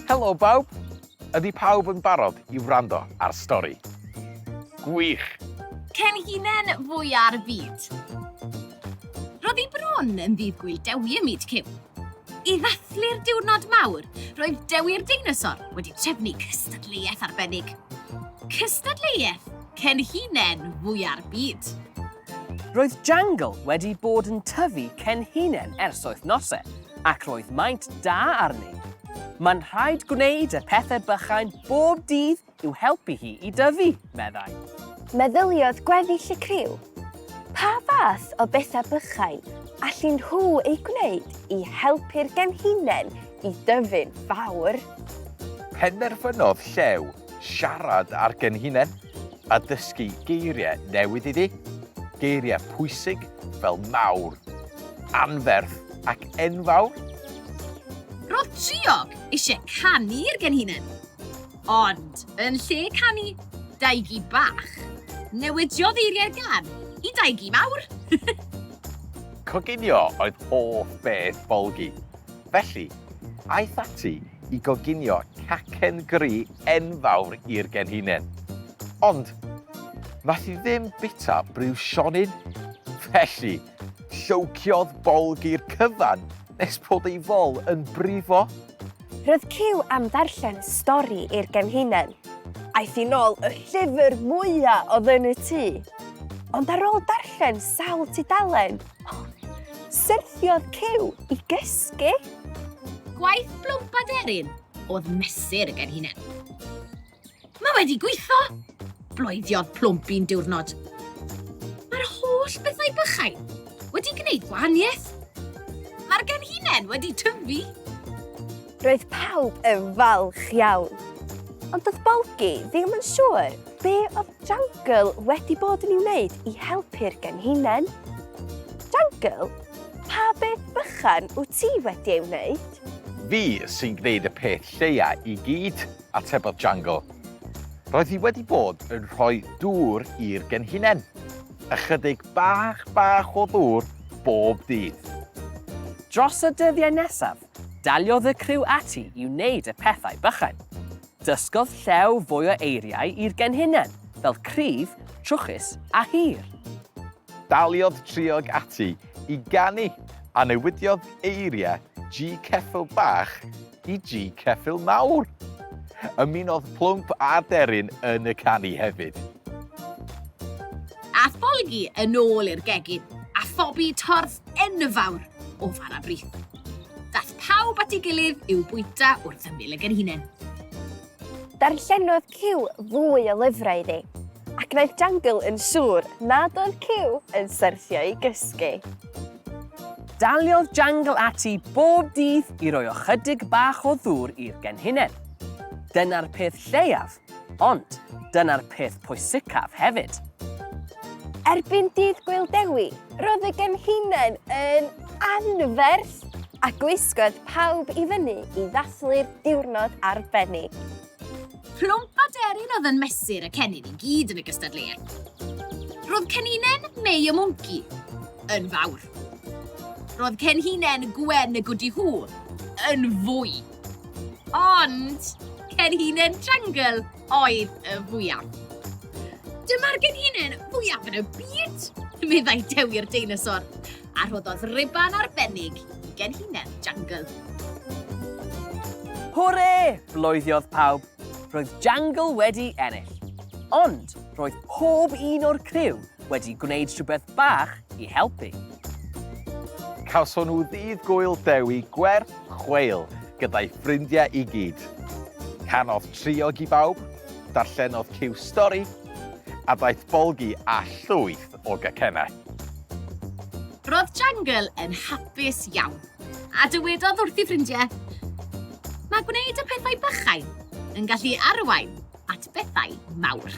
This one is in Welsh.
Helo bawb! Ydy pawb yn barod i wrando ar stori? Gwych! Cenhinen fwya'r byd. Roedd hi bron yn ddydd Gwyl Dewi ym myd Cyw. I ddathlu'r diwrnod mawr, roedd Dewi'r Deinosor wedi trefnu cystadleuaeth arbennig. Cystadleuaeth Cenhinen fwya'r byd. Roedd Jangle wedi bod yn tyfu cenhinen ers wythnosau, ac roedd maint da arni. Mae'n rhaid gwneud y pethau bychain bob dydd i'w helpu hi i dyfu, meddai. Meddyliodd gweddill y criw, pa fath o bethau bychain allu nhw eu gwneud i helpu'r genhinen i dyfu'n fawr? Penderfynodd Llew siarad â'r genhinen a dysgu geiriau newydd iddi, geiriau pwysig fel mawr, anferth ac enfawr. Roedd Triog eisiau canu i'r genhinen. Ond, yn lle canu Dau gi bach, newidiodd eiriau'r gân i Dau gi mawr. Coginio oedd hoff beth Bolgi. Felly, aeth ati i goginio cacen gri enfawr i'r genhinen. Ond, nath hi ddim bita briw sionyn. Felly, llowciodd Bolgi'r cyfan nes bod ei fol yn brifo. Roedd Cyw am ddarllen stori i'r genhinen. Aeth i nôl y llyfr mwya oedd yn y tŷ. Ond ar ôl darllen sawl tudalen, syrthiodd Cyw i gysgu. Gwaith Blwmp Aderyn oedd mesur y genhinen. Mae wedi gweithio! Bloeddiodd Plwmp un diwrnod. Mae'r holl bethau bychain wedi gwneud gwahaniaeth. Mae'r genhinen wedi tyfu. Roedd pawb yn falch iawn. Ond doedd Bolgi ddim yn siŵr be oedd Jangle wedi bod yn ei wneud i helpu'r genhinen. Jangle, pa beth bychan wyt ti wedi ei wneud? Fi sy'n gwneud y peth lleia i gyd, atebodd Jangle. Roedd hi wedi bod yn rhoi dŵr i'r genhinen. Ychydig bach bach o ddŵr bob dydd. Dros y dyddiau nesaf, daliodd y criw ati i wneud y pethau bychain. Dysgodd Llew fwy o eiriau i'r genhinen, fel cryf, trwchus a hir. Daliodd Triog ati i ganu a newidiodd eiriau G ceffyl bach i G ceffyl mawr. Ymunodd Plwmp a Deryn yn y canu hefyd. Ath Bolgi yn ôl i'r gegin a phobi torth enfawr o fara brith. Dath pawb at ei gilydd i'w bwyta wrth ymyl y genhinen. Darllenodd Cyw fwy o lyfrau iddi, a gwnaeth Jangle yn siŵr nad oedd Cyw yn syrthio i gysgu. Daliodd Jangle ati bob dydd i roi ychydig bach o ddŵr i'r genhinen. Dyna'r peth lleiaf, ond dyna'r peth pwysicaf hefyd. Erbyn dydd Gŵyl Dewi, roedd y genhinen yn anferth a gwisgodd pawb i fyny i ddathlu'r diwrnod arbennig. Plwmp aderyn oedd yn mesur y cennin i gyd yn y gystadleuaeth. Roedd cenhinen Mei y Mwnci yn fawr. Roedd cenhinen Gwen y Gwdi Hw yn fwy. Ond cenhinen Jungle oedd y fwyaf. Dyma'r genhinen fwyaf yn y byd, meddai Dewi'r deinosor, a rhoddodd ruban arbennig i genhinen Jangle. Hwre! bloeddiodd pawb. Roedd Jangle wedi ennill. Ond roedd pob un o'r criw wedi gwneud rhywbeth bach i helpu. Cawson nhw ddydd Gŵyl Dewi gwerth chweil gyda'i ffrindiau i gyd. Canodd triog i bawb, darllenodd Cyw stori, a daeth Bolgi â llwyth o gacennau. Roedd Jangle yn hapus iawn, a dywedodd wrth ei ffrindiau, Mae gwneud y pethau bychain yn gallu arwain at bethau mawr.